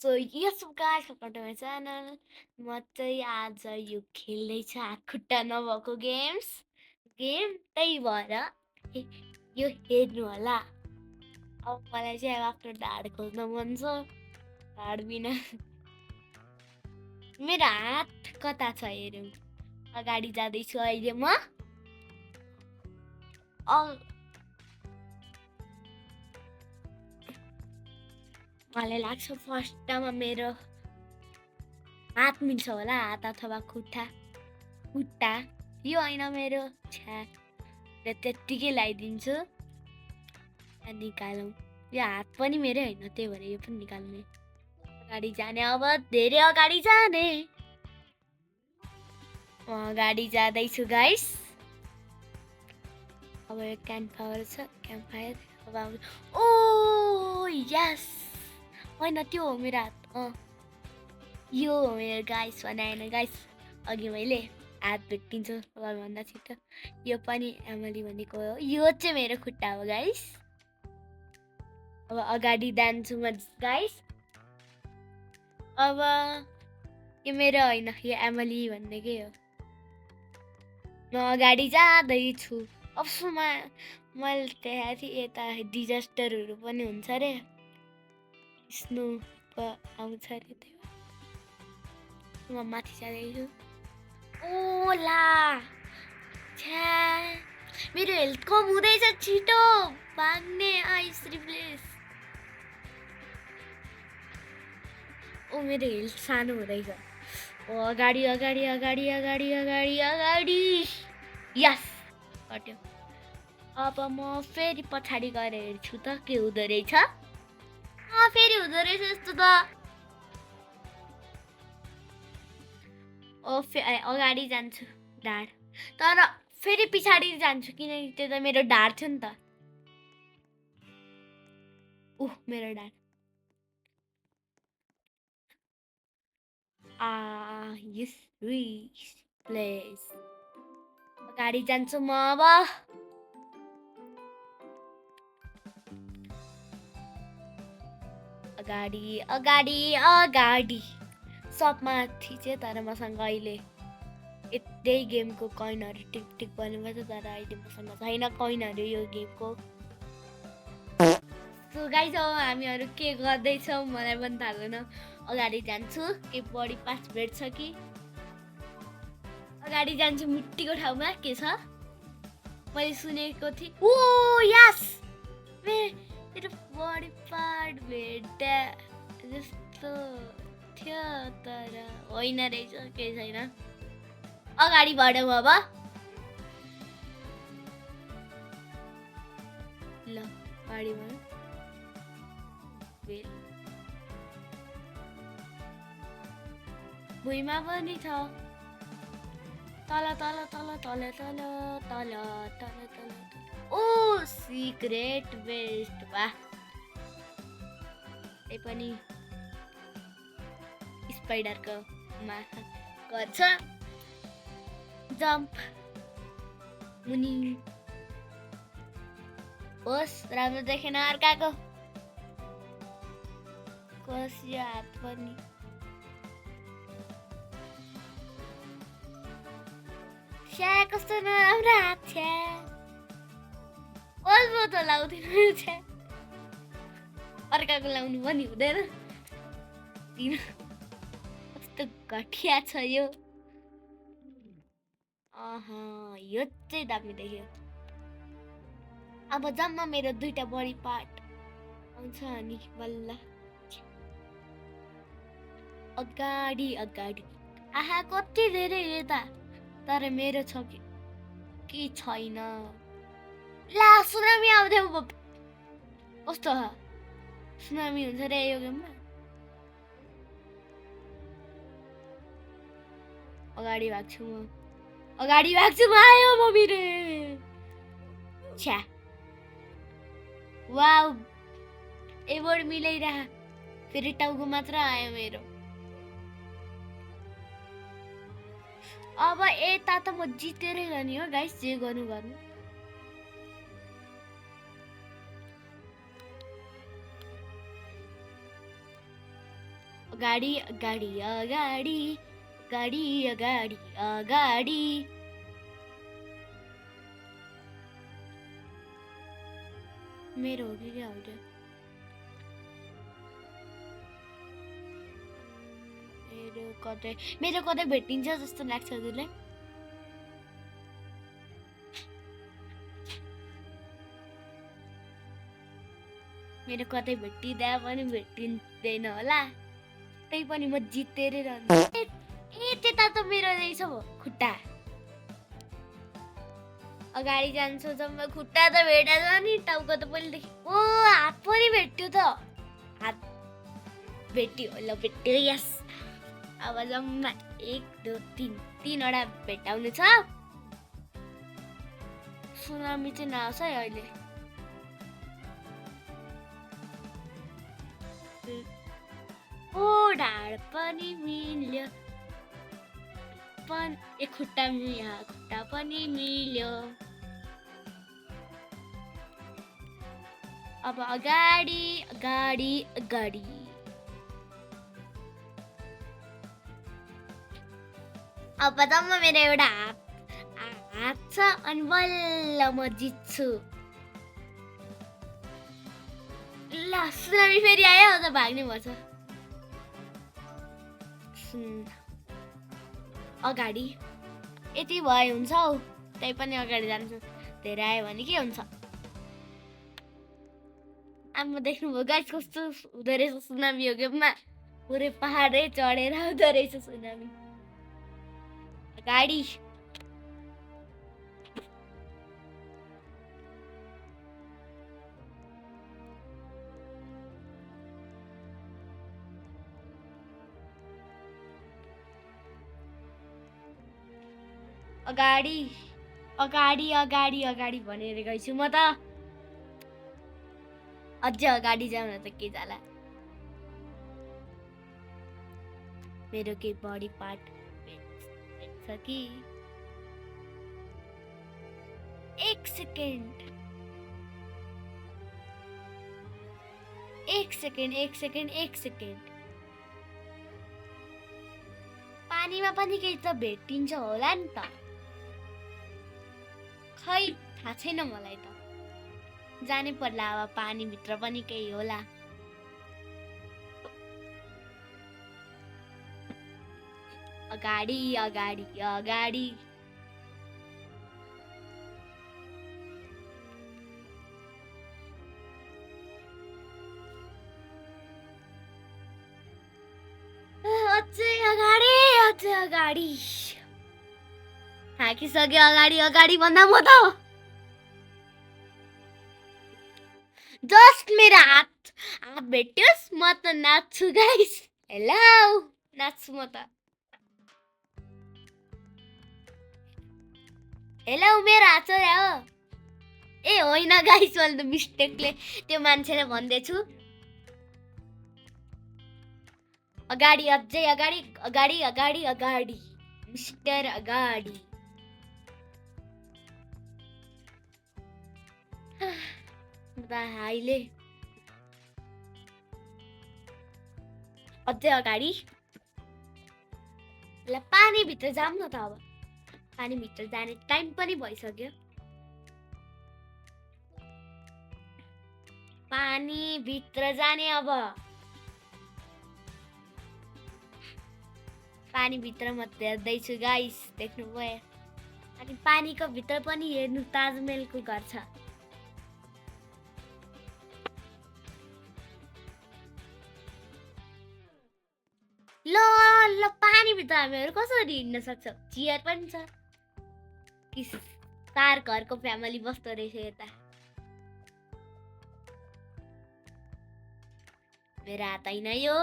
So yes guys welcome to my channel. म चाहिँ आज यो खेल्दैछु हात खुट्टा नभएको गेम त्यही भएर यो हेर्नु होला। अब मलाई चाहिँ अब आफ्नो ढाड खोज्न मन छ। ढाड बिना मेरो हात कता छ हेरौँ। अगाडि जाँदैछु अहिले म। मलाई लाग्छ फर्स्टमा मेरो हात मिल्छ होला, हात अथवा खुट्टा यो होइन मेरो छ्या र त्यत्तिकै लगाइदिन्छु। निकालौँ। यो हात पनि मेरै होइन, त्यही भएर यो पनि निकाल्ने। अगाडि जाने, अब धेरै अगाडि जाने। म अगाडि जाँदैछु गाइस। अब यो क्याम्प फायर छ, क्याम्प फायर। अब ओ यस, होइन त्यो हो मेरो हात। यो हो मेरो गाइस बनाएन गाइस। अघि मैले हात भेटिन्छ भन्दा छिटो यो पनि एमली भनेको हो। यो चाहिँ मेरो खुट्टा हो गाइस। अब अगाडि जान्छु म गाइस। अब यो मेरो होइन, यो एमली भन्नेकै हो। म अगाडि जाँदैछु। अब मैले देखाएको थिएँ यता डिजास्टरहरू पनि हुन्छ अरे, स्नो आउँछ अरे, त्यही म माथि जाँदैछु। ओला छ्या मेरो हेल्थ कम हुँदैछ, छिटो भाग्ने। Ice replace. ओ मेरो हेल्थ सानो हुँदैछ। ओ अगाडि अगाडि अगाडि अगाडि अगाडि अगाडि। यस हट्यो। अब म फेरि पछाडि गएर हेर्छु त के हुँदो रहेछ। फेरि हुँदो रहेछ यस्तो त। अगाडि जान्छु ढाड, तर फेरि पछाडि जान्छु किनकि त्यो त मेरो ढाड थियो नि त। मेरो ढाड। यस प्लेस। अगाडि जान्छु म अब। अगाडि अगाडि अगाडि सबमाथि चाहिँ। तर मसँग अहिले यही गेमको कोइनहरू टिक बनेको छ, तर अहिले मसँग छैन कोइनहरू यो गेमको। सो गाइस अब हामीहरू के गर्दैछौँ मलाई पनि थाहा छैन। अगाडि जान्छु, के बडी पास भेट्छ कि। अगाडि जान्छु मुट्टीको ठाउँमा के छ मैले सुनेको थिएँ। ओ यस, मेरो बडी पार्ट भेट्दा जस्तो थियो तर होइन रहेछ, केही छैन। अगाडि बढौँ अब। ल अगाडि बढौँ। भुइँमा पनि छ, तल तल तल तल तल तल तल तल। ओ सिक्रेट बेस्ट। वाह, त्यही पनि स्पाइडरको माथा गर्छ। जम्प मुनि। होस् राम्रो देखेन अर्काको। कस यो हात पनि। छ्या कस्तो नराम्रो हात छ्या। कसको त लाउँदिनु छ्या, अर्काको लाउनु पनि हुँदैन। कस्तो घटिया छ यो। यो चाहिँ दामी देख्यो। अब जम्मा मेरो 2टा बडी पार्ट आउँछ अनि बल्ल अगाडि अगाडि। आहा कति धेरै यता, तर मेरो छ कि छैन। ला सुनामी आउँथ्यो। कस्तो सुनामी हुन्छ रे यो गेममा। अगाडि भाग्छु म, अगाडि भाग्छु म। आयो मम्मी रे छ्या। वाउ एबोर्ड मिलाइरह, फेरि टाउको मात्र आयो मेरो। अब यता त म जितेरै जाने हो गाइस, जे गर्नु गर्नु। अगाडि अगाडि अगाडि अगाडि अगाडि अगाडि मेरो हो कि क्या हो त्यो मेरो कतै भेटिन्छ जस्तो लाग्छ हजुरलाई मेरो कतै भेटिँदा पनि भेटिँदैन होला त्यही पनि म जितेरै रहन्छु ए त्यता त मेरो रहेछ खुट्टा अगाडि जान्छु जब खुट्टा त भेटेछ नि टाउको त पहिलेदेखि ओ हात पनि भेट्यो त हात भेट्यो ल भेट्यो यस अब जम्मा 1 2 3 तीनवटा भेटाउनु छ सुनामी चाहिँ नआउँछ है अहिले ओ ढाड पनि मिल्यो खुट्टा पनि मिल्यो अब अगाडि अगाडि अगाडि अब जम्मा मेरो एउटा हात छ अनि बल्ल म जित्छु ल सुनामी फेरि आयो अझ भाग्ने पर्छ अगाडि यति भए हुन्छ हौ त्यही पनि अगाडि जान्छु धेरै आयो भने के हुन्छ आमा देख्नुभयो गाइस कस्तो हुँदो रहेछ सुनामी हो गेममा पुरै पहाडै चढेर आउँदो रहेछ सुनामी अगाडि अगाडि अगाडि अगाडि अगाडि भनेर गइछु म त अझै अगाडि जाउन त के जाला मेरो के बडी पार्ट भेट्छ कि 1 सेकेन्ड 1 सेकेन्ड 1 सेकेन्ड 1 सेकेन्ड पानीमा पनि केही त भेटिन्छ होला नि त खै थाहा छैन मलाई त जानै पर्ला अब पानीभित्र पनि केही होला अगाडि अगाडि अगाडि अझै अगाडि अझै अगाडि थाकिसक्यो अगाडि अगाडि भन्दा म त जस्ट मेरो हात भेट्योस् म त नाच्छु गाइस हेलो नाच्छु म त हेलो मेरो हात हो ए होइन गाइस मैले त मिस्टेकले त्यो मान्छेले भन्दैछु अगाडि अझै अगाडि अगाडि अगाडि अगाडि मिस्टर अगाडि हाइले अझै अगाडि ल पानीभित्र जाऊँ न त अब पानीभित्र जाने टाइम पनि भइसक्यो पानीभित्र जाने अब पानीभित्र म हेर्दैछु गाइस देख्नुभयो अनि पानीको भित्र पनि हेर्नु ताजमहलको घर छ ल ल पानीभित्र हामीहरू कसरी हिँड्न सक्छौँ चियर पनि छ कि तार घरको फ्यामिली बस्दो रहेछ यता मेरो हात होइन यो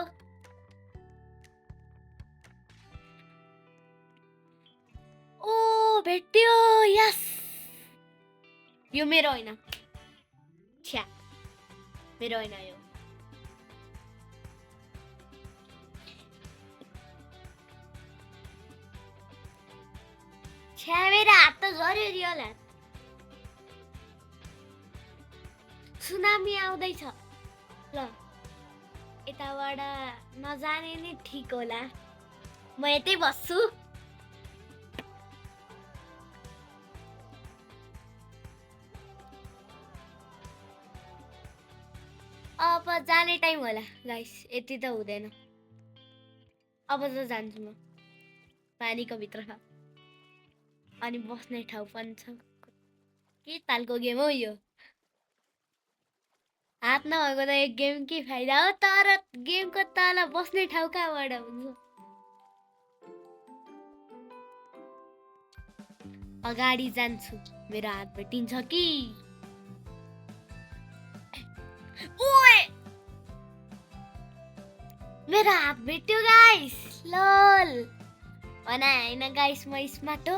ओ भेट्यो यस यो मेरो होइन छ्या मेरो होइन यो छ्या मेरो हात त झऱ्यो रियल हात सुनामी आउँदैछ ल यताबाट नजाने नै ठिक होला म यतै बस्छु अब जाने टाइम होला गाइस यति त हुँदैन अब त जान्छु म पानीको भित्र अनि बस्ने ठाउँ पनि छ के तालको गेम हो यो हात नभएको त एक गेम के फाइदा हो तर गेमको तल बस्ने ठाउँ कहाँबाट हुन्छ अगाडि जान्छु मेरो हात भेटिन्छ कि ओए मेरो हात भेट्यो गाइस लल भना हैन गाइस म स्मार्ट हो